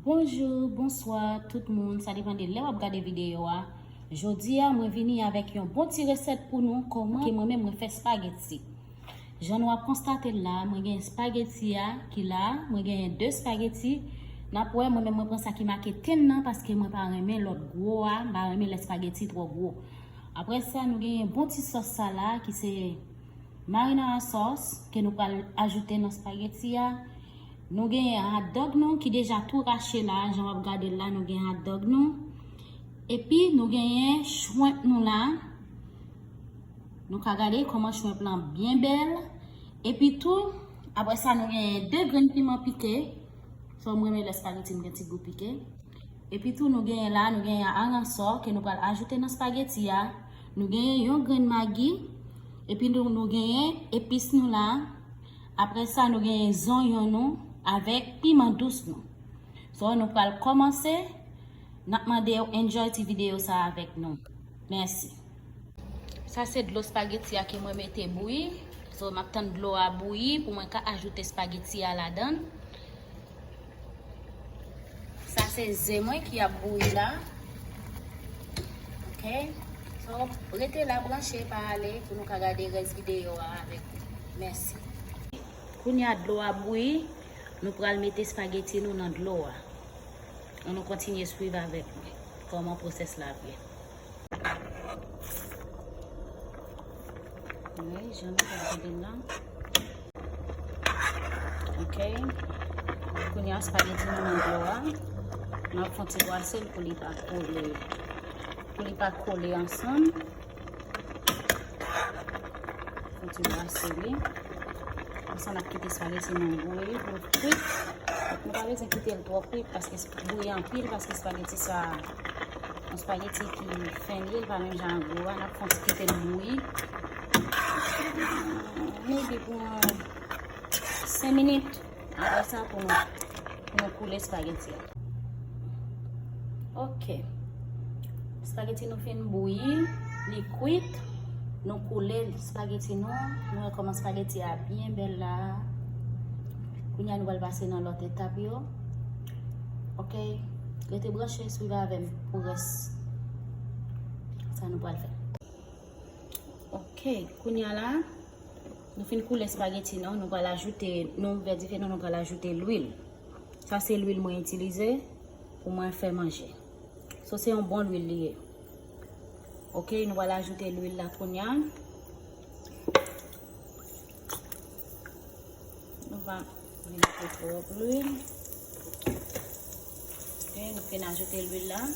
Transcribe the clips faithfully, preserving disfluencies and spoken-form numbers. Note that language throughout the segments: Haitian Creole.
Bonjou, bonswa tout moun, sa depann de lè w ap gade videyo a. Jodi a, mwen vini avèk yon bon ti resèt pou nou, kòman ke mwen menm mwen fè spageti. Jan nou ap konstate l la, mwen gen spageti a ki la, mwen genyen de spageti. N ap wè, mwen menm mwen pran sa ki make ten nan, paske mwen pa renmen lòt gwo a, m pa renmen lè spageti twò gwo. Apre sa, nou genyen bon ti sòs sa la, ki se marinara sòs, ke nou pral ajoute nan spageti a. Nou genyen hot dog nou, ki deja tou rache la, jan w ap gade l la, nou gen hot dog nou. Epi, nou genyen shrimp nou la. Nou ka gade kòman shrimp lan byen bèl. Epi tou, apre sa, nou genyen de grenn piman pike. So, mwen renmen lè spageti m gen ti gou pike. Epi tou, nou genyen la, nou genyen aransò ke nou pral ajoute nan spageti a. Nou genyen yon grenn magi. Epi nou, nou genyen epis nou la. Apre sa, nou genyen zonyon nou avèk piman dous nou. So, nou pral kòmanse. N ap mande w enjoy ti videyo sa avèk nou. Mèsi. Sa se dlo spageti a ke mwen mete bouyi. So, m ap tann dlo a bouyi pou mwen ka ajoute spageti a ladan l. Sa se ze mwen ki ap bouyi la. Ok. So, rete la branche, pa ale pou nou ka gade rès videyo a avèk nou. Mèsi. Kounye a dlo a bouyi, nou pral mete spageti nou nan dlo a. Ann nou kontinye swiv avèk mwen kòman pwosès la ap ye. Wi, jan nou ka gade la. Ok. Kounye a spageti nou nan dlo a. N ap fè yon ti bwase l pou li pa kole. Pou li pa kole ansanm. Fè yon ti bwase li. Konsa n ap kite spageti nou bouyi pou l kwit. Nou pa bezwen kite l twò kwit paske bouyi anpil, paske spageti sa, yon spageti ki fen li, li pa menm jan ak gwo a, n ap fè yon ti kite l bouyi. Maybe pou yon senk minit. Apre sa, pou nou, pou nou koule spageti a. Ok. Spageti nou fin bouyi, li kwit. Nou koule spageti nou. Nou wè kòman spageti a byen bèl la. Kounye a nou pral pase nan lòt etap yo. Ok. Rete branche, swiv avè m pou rès sa nou pral fè. Ok, kounye a la, nou fin koule spageti nou, nou pral ajoute, nou ouvè dife nou, nou pral ajoute lwil. Sa se lwil mwen itilize pou mwen fè manje. So, se yon bon lwil li ye. Ok, nou pral ajoute lwil la kounye a. Nou pa vin mete twòp lwil. Ok, nou fin ajoute lwil la. Nou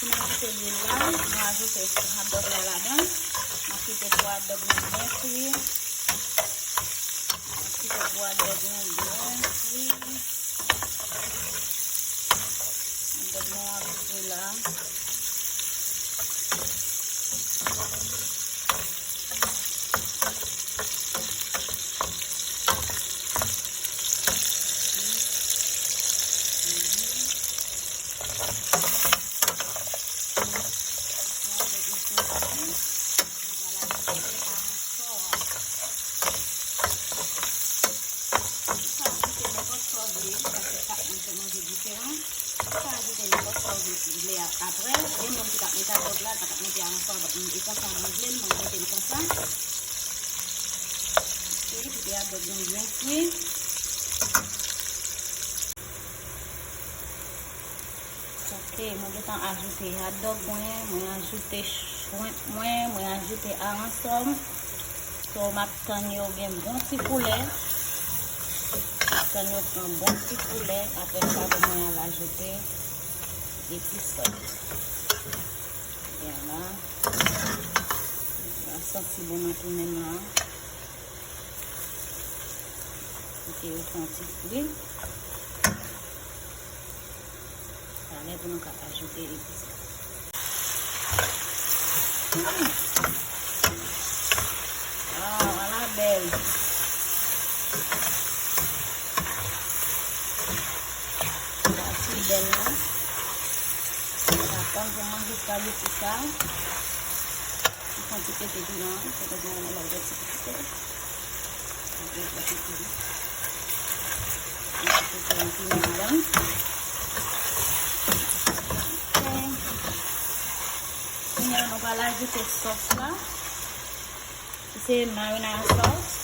fin ajoute lwil la, nou ajoute hot dog la ladan. N ap kite pou hot dog nou byen fri. N ap kite pou hot dog nou byen fri. Hot dog nou ap fri la. Ou ka ajoute nenpòt sa w vle, paske chak moun fè manje diferan. Ou ka ajoute nenpòt sa w vle a apre. Gen moun ki t ap mete hot dog la, pa t ap mete aransò, e konsa mwen vle l, mwen mete l konsa. Ok, kite hot dog nou byen fri. Ok, mwen gentan ajoute hot dog mwen, mwen ajoute shrimp mwen, mwen ajoute aransò m. So, m ap tann yo gen bon ti koulè. M ap tann yo pran bon ti koulè. Apre sa, pou mwen al ajoute epis mwen. Vwala. Sa santi bon nan tou menm la. Kite yo fè yon ti fri. Talè pou nou ka ajoute epis la. Mm. Ah, vwala bèl. Vwala ti bèl la. Sa tann pou manje spageti sa. Li fè yon ti pete piman, se konsa nou lòt ti pete. Mete anpil ladan. Ok. Kounye a, nou pral ajoute sòs la. Se marinara sauce.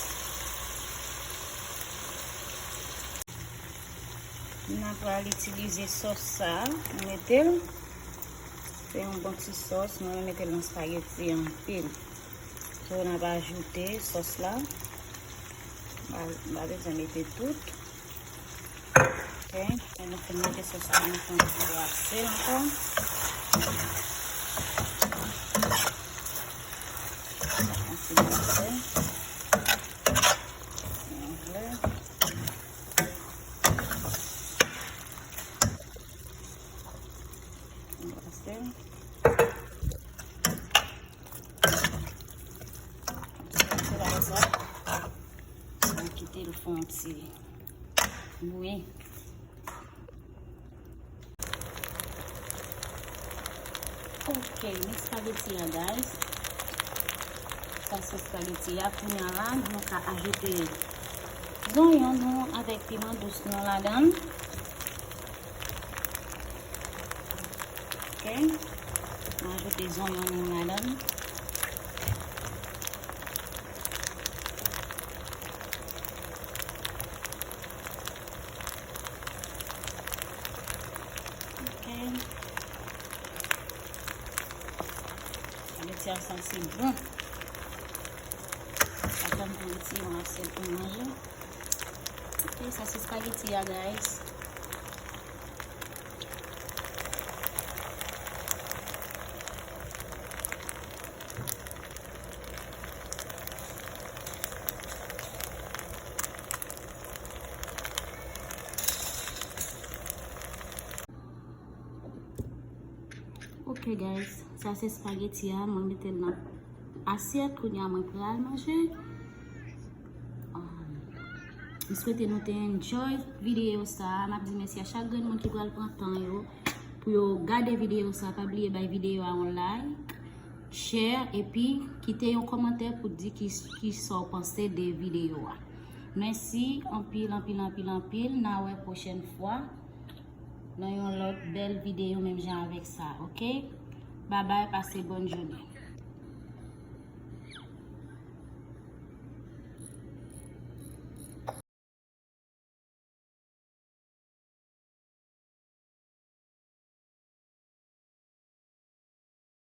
Nou pral itilize sòs sa a, nou mete l. Se yon bon ti sòs, mwen mete l nan spaghetti anpil. So, n ap ajoute sòs la. M pa, m pa bezwen mete tout. Ok, lè nou fin mete sòs la, nou fè yon ti brase ankò. Yon ti brase. Yon vle. Yon brase. Brase la sa. Mwen kite l fè yon ti bouyi. Ok, men spaghetti a, guys. Sa se spaghetti a. Kounye a la, nou ka ajoute zonyon nou avèk piman dous nou ladan l. Ok. Nou ajoute zonyon nou ladan l. Ok. Spaghetti a santi bon. Atann pou retire yon asyèt pou manje. Ok, sa se spaghetti a, guys. Ok, guys, sa se spaghetti a, mwen mete l nan asyèt, kounye a mwen pral manje. Um, m swete nou te enjoy videyo sa a. M ap di mèsi a chak grenn moun ki pral pran tan yo pou yo gade videyo sa a. Pa bliye bay videyo a yon like, share, epi kite yon kòmantè pou di ki, ki sa w panse de videyo a. Mèsi anpil, anpil, anpil, anpil. N a wè pwochèn fwa nan yon lòt bèl videyo menm jan avèk sa, ok? Babay, pase bòn jounen.